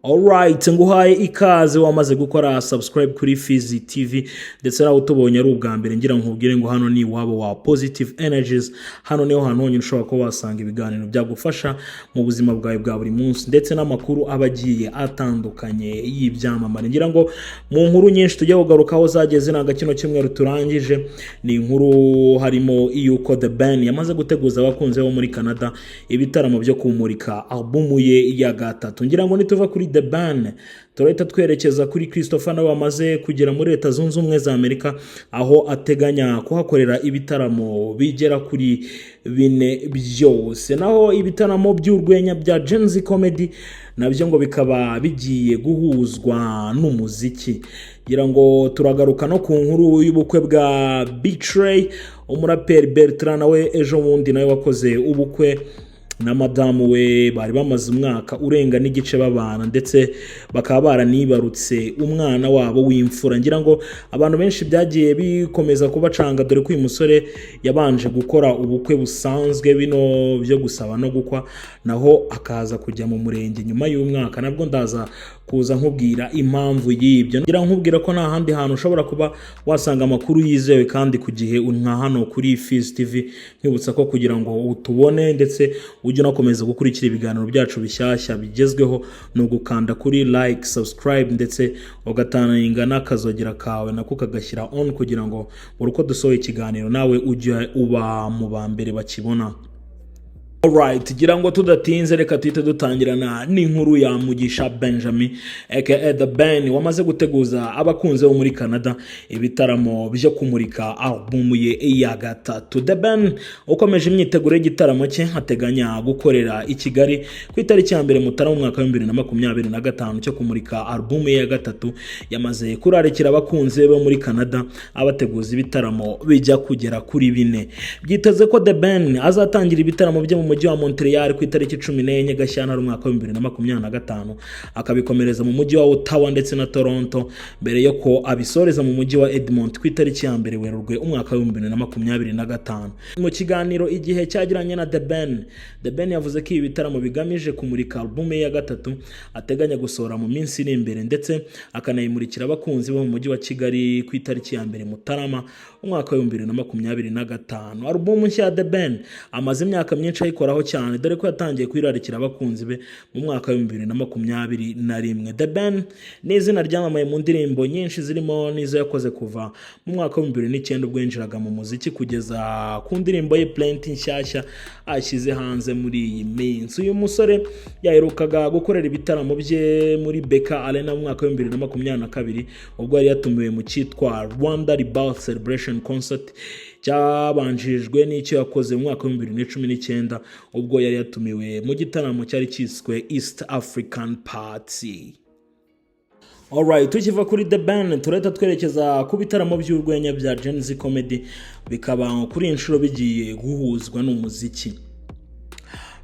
Alright, nguhaye ikaze wamaze gukora subscribe kuri Fizi TV, ndetse nawe utubonye ari ubwa mbere, ngira nkubwire ngo hano ni iwabo wa Positive Energies. Hano niho hantu honyine ushobora kuba wasanga ibiganiro byagufasha mu buzima bwawe bwa buri munsi, ndetse n'amakuru aba agiye atandukanye y'ibyamamare. Ngira ngo mu nkuru nyinshi tujya kugarukaho zagiye ziranga kino cyumweru turangije, ni inkuru harimo iy'uko The Ben yamaze guteguza abakunzi bo muri Canada ibitaramo byo kumurika albumu ye ya gatatu. Ngira ngo nituva kuri The Ben, turahita twerekeza kuri Christopher, nawe wamaze kugera muri Leta Zunze Ubumwe za Amerika, aho ateganya kuhakorera ibitaramo bigera kuri bine byose. Naho ibitaramo by'urwenya bya Gen-Z Comedy nabyo ngo bikaba bigiye guhuzwa n'umuziki. Ngira ngo turagaruka no ku nkuru y'ubukwe bwa B-Threy, umuraperi Bertrand nawe ejo bundi nawe wakoze ubukwe na madamu we bari bamaze umwaka urenga n'igice babana, ndetse bakaba baranibarutse umwana wabo w'imfura. Ngira ngo abantu benshi byagiye bikomeza kubacanga, dore ko uyu musore yabanje gukora ubukwe busanzwe, bino byo gusaba no gukwa, naho akaza kujya mu murenge nyuma y'umwaka. Nabwo ndaza kuza nkubwira impamvu y'ibyo. Ngira nkubwira ko nta handi hantu ushobora kuba wasanga amakuru yizewe kandi ku gihe nka hano kuri Fizi TV. Nkwibutsa ko kugira ngo utubone ndetse ujye unakomeza gukurikira ibiganiro byacu bishyashya bigezweho, ni ugukanda kuri like, subscribe, ndetse ugatanga n'akazogera kawe nako kagashyira on, kugira ngo buri uko dusohoye ikiganiro nawe ujye uba mu ba mbere bakibona. Alright, gira ngo tudatinze, reka tuhite dutangirana n'inkuru ya Mugisha Benjamin aka The Ben, wamaze guteguza abakunzi bo muri Canada ibitaramo byo kumurika album ye ya gatatu. The Ben ukomeje imyiteguro y'igitaramo cye ateganya gukorera i Kigali ku itariki ya 1 Mutarama umwaka wa 2025 cyo kumurika album ye ya gatatu, yamaze kurarikira abakunzi be bo muri Canada, abateguza ibitaramo bijya kugera kuri bine. Byiteze ko The Ben azatangira ibitaramo bye mu mujyi wa Montreal ku itariki 14 Gashyantare umwaka wa 2025, akabikomereza mu mujyi wa Ottawa ndetse na Toronto, mbere yo ko abisoreza mu mujyi wa Edmonton ku itariki ya 1 Werurwe umwaka wa 2025. Mu kiganiro Igihe cyagiranye na The Ben, The Ben yavuze ko ibi bitaramo bigamije kumurika album ye ya gatatu ateganya gusohora mu minsi iri imbere, ndetse akanayimurikira abakunzi bo mu mujyi wa Kigali ku itariki ya 1 Mutarama umwaka wa 2025. Album nshya ya The Ben amaze imyaka myinshi ayikoraho cyane, dore ko yatangiye kuyirarikira abakunzi be mu mwaka wa 2021. The Ben ni izina ryamamaye mu ndirimbo nyinshi, zirimo n'izo yakoze kuva mu mwaka wa 2009 ubwo yinjiraga mu muziki, kugeza ku ndirimbo ye Plenty nshyashya ashyize hanze muri iyi minsi. Uyu musore yaherukaga gukorera ibitaramo bye muri BK Arena mu mwaka wa 2022, ubwo yari yatumiwe mu cyitwa Rwanda Rebirth Celebration Concert, cyabanjirijwe n'icyo yakoze mu mwaka wa 2019, ubwo yari yatumiwe mu gitaramo cyari cyiswe East African Party. Alright, tukiva kuri The Ben, turahita twerekeza ku bitaramo by'urwenya bya Gen-Z Comedy, bikaba kuri iyi nshuro bigiye guhuzwa n'umuziki.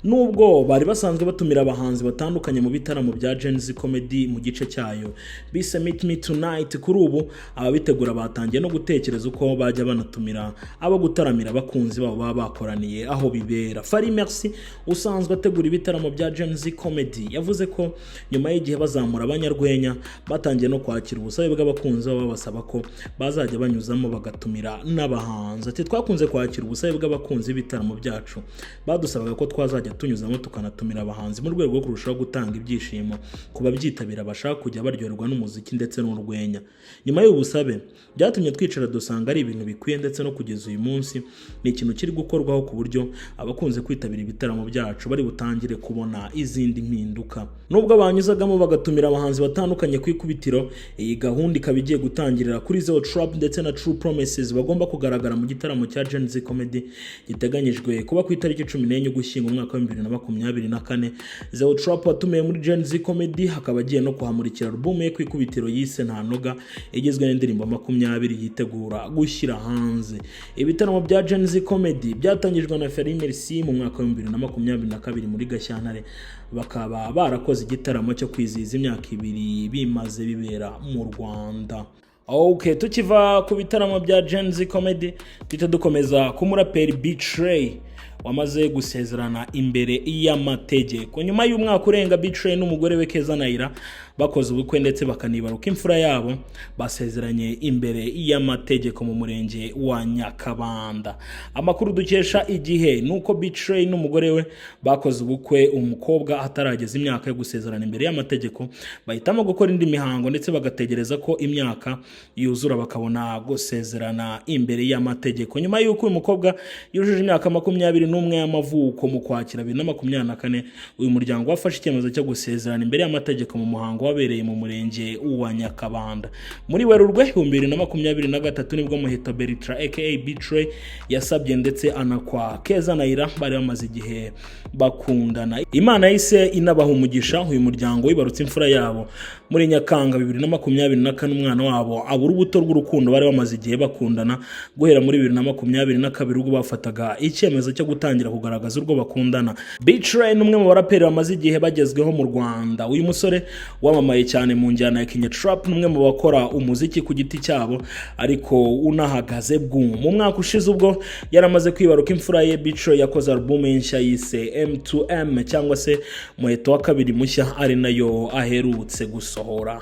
Nubwo bari basanzwe batumira abahanzi batandukanye mu bitaramo bya Gen-Z Comedy mu gice cyayo bise Meet Me Tonight, kuri ubu ababitegura batangiye no gutekereza uko bajya banatumira abo gutaramira abakunzi babo baba bakoraniye aho bibera. Fally Merci usanzwe ategura ibitaramo bya Gen-Z Comedy yavuze ko nyuma y'igihe bazamura abanyarwenya, batangiye no kwakira ubusabe bw'abakunzi babo babasaba ko bazajya banyuzamo bagatumira n'abahanzi. Ati: "Twakunze kwakira ubusabe bw'abakunzi b'ibitaramo byacu, badusabaga ko twazajya tunyuzamo tukanatumira abahanzi mu rwego rwo kurushaho gutanga ibyishimo ku babyitabira bashaka kujya baryoherwa n'umuziki ndetse n'urwenya. Nyuma y'ubu busabe byatumye twicara dusanga ari ibintu bikwiye, ndetse no kugeza uyu munsi ni ikintu kiri gukorwaho, ku buryo abakunze kwitabira ibitaramo byacu bari butangire kubona izindi mpinduka." Nubwo banyuzagamo bagatumira abahanzi batandukanye ku ikubitiro, iyi gahunda ikaba igiye gutangirira kuri Zeo Trap ndetse na True Promises, bagomba kugaragara mu gitaramo cya Gen-Z Comedy giteganyijwe kuba ku itariki 14 Ugushyingo umwaka wa 2024. Zeo Trap watumiwe muri Gen-Z Comedy akaba agiye no kuhamurikira album ye ku ikubitiro yise Ntanoga, igizwe n'indirimbo 20 yitegura gushyira hanze. Ibitaramo bya Gen-Z Comedy byatangijwe na Fally Merci mu mwaka wa 2022 muri Gashyantare, bakaba barakoze igitaramo cyo kwizihiza imyaka 2 bimaze bibera mu Rwanda. Okay, tukiva ku bitaramo bya Gen-Z Comedy, duhita dukomeza ku muraperi B-Threy. wamaze gusezerana imbere y'amategeko. Nyuma y'umwaka urenga B-Threy n'umugore we Keza Naira bakoze ubukwe ndetse bakanibaruka imfura yabo, basezeranye imbere y'amategeko mu murenge wa Nyakabanda. Amakuru dukesha Igihe ni uko B-Threy n'umugore we bakoze ubukwe umukobwa atarageza imyaka yo gusezerana imbere y'amategeko, bahitamo gukora indi mihango ndetse bagategereza ko imyaka yuzura bakabona gusezerana imbere y'amategeko. Nyuma y'uko uyu mukobwa yujuje imyaka 21 y'amavuko mu Kwakira 2024, uyu muryango wafashe icyemezo cyo gusezerana imbere y'amategeko mu muhango wabereye mu murenge wa Nyakabanda. Muri Werurwe 2023 nibwo Muheto Bertrand aka B-Threy yasabye ndetse anakwa Keza Naira bari bamaze igihe bakundana. Imana yahise inabaha umugisha, uyu muryango wibarutse imfura yabo muri Nyakanga 2024. Umwana wabo aba urubuto rw'urukundo bari bamaze igihe bakundana guhera muri 2022, ubwo bafataga icyemezo cyo gutangira kugaragaza urwo bakundana. B-Threy ni umwe mu baraperi bamaze igihe bagezweho mu Rwanda. Uyu musore wamamaye cyane mu njyana ya Kinya Trap ni umwe mu bakora umuziki ku giti cyabo ariko unahagaze bw'umu. Mu mwaka ushize, ubwo yaramaze kwibaruka imfura ye, B-Threy yakoze album nshya yise M2M cyangwa se Muheto wa kabiri mushya, ari nayo aherutse gusohora.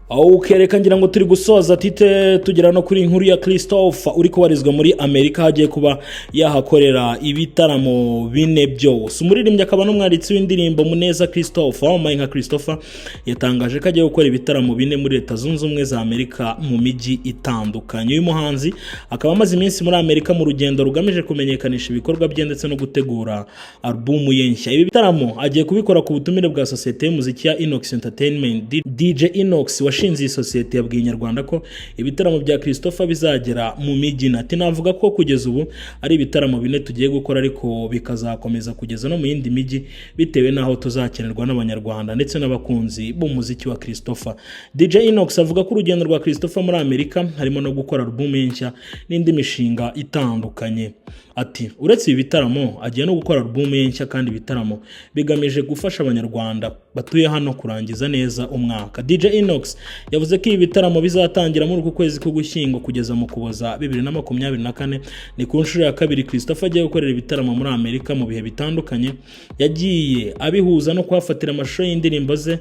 Ukereka ngira ngo turi gusoza tite tugera no kuri inkuru ya Christopher uri kubarizwa muri Amerika, hagiye kuba yahakorera ibitaramo bine byose. Umuririmbyi akaba n'umwanditsi w'indirimbo Muneza Christopher wamamaye nka Christopher yatangaje ko agiye gukora ibitaramo bine muri Leta Zunze Ubumwe za Amerika mu mijyi itandukanye. Uyu muhanzi akaba amaze iminsi muri Amerika mu rugendo rugamije kumenyekanisha ibikorwa bye ndetse no gutegura alubumu ye nshya. Ibi bitaramo agiye kubikora ku butumire bwa sosiyete y'umuziki ya Inox Entertainment. DJ Inox washinze iyi sosiyete yabwiye Inyarwanda ko ibitaramo bya Christopher bizagera mu mijyi. Ati: "Navuga ko kugeza ubu ari ibitaramo bine tugiye gukora, ariko bikazakomeza kugeza no mu yindi mijyi bitewe n'aho tuzakenerwa n'Abanyarwanda ndetse n'abakunzi b'umuziki wa Christopher." DJ Inox avuga ko urugendo rwa Christopher muri Amerika harimo no gukora album nshya n'indi mishinga itandukanye. Ati: "Uretse ibi bitaramo, agiye no gukora album ye nshya, kandi ibitaramo bigamije gufasha Abanyarwanda batuye hano kurangiza neza umwaka." DJ Inox yavuze ko ibi bitaramo bizatangira muri uku kwezi k'Ugushyingo kugeza mu Kuboza 2024. Ni ku nshuro ya kabiri Christopher agiye gukorera ibitaramo muri Amerika mu bihe bitandukanye. Yagiye abihuza no kuhafatira amashusho y'indirimbo ze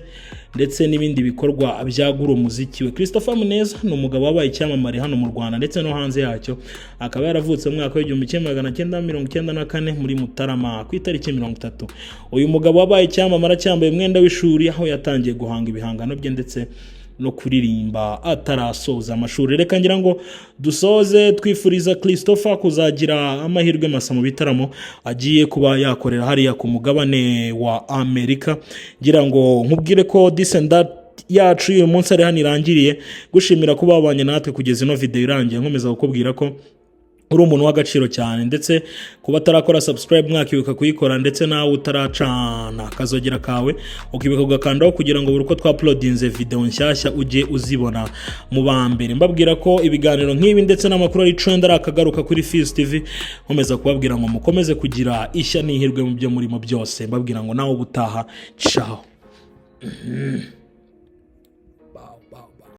ndetse n'ibindi bikorwa byagura umuziki we. Christopher Muneza ni umugabo wabaye icyamamare hano mu Rwanda ndetse no hanze yacyo, akaba yaravutse mu mwaka w'1994 muri Mutarama ku itariki 30. Uyu mugabo wabaye icyamamare acyambaye umwenda w'ishuri, aho yatangiye guhanga ibihangano bye ndetse no kuririmba atarasoza amashuri. Reka ngira ngo dusoze twifuriza Christopher kuzagira amahirwe masa mu bitaramo agiye kuba yakorera hariya ku mugabane wa Amerika. Ngira ngo nkubwire ko this and that yacu uyu munsi ari hano irangiriye. Gushimira kuba wabanye natwe kugeza ino video irangiye, nkomeza kukubwira ko uri umuntu w'agaciro cyane, ndetse kuba atarakora subscribe mwakibuka kuyikora, ndetse nawe utaracana akazogera kawe ukibuka ugakandaho kugira ngo buri uko twauploadinze video nshyashya ujye uzibona mu ba mbere. Mbabwira ko ibiganiro nk'ibi ndetse n'amakuru ari trend ari akagaruka kuri Fizz TV. Nkomeza kubabwira ngo mukomeze kugira ishya n'ihirwe mu byo murimo byose. Mbabwira ngo nawe ubutaha, ciao.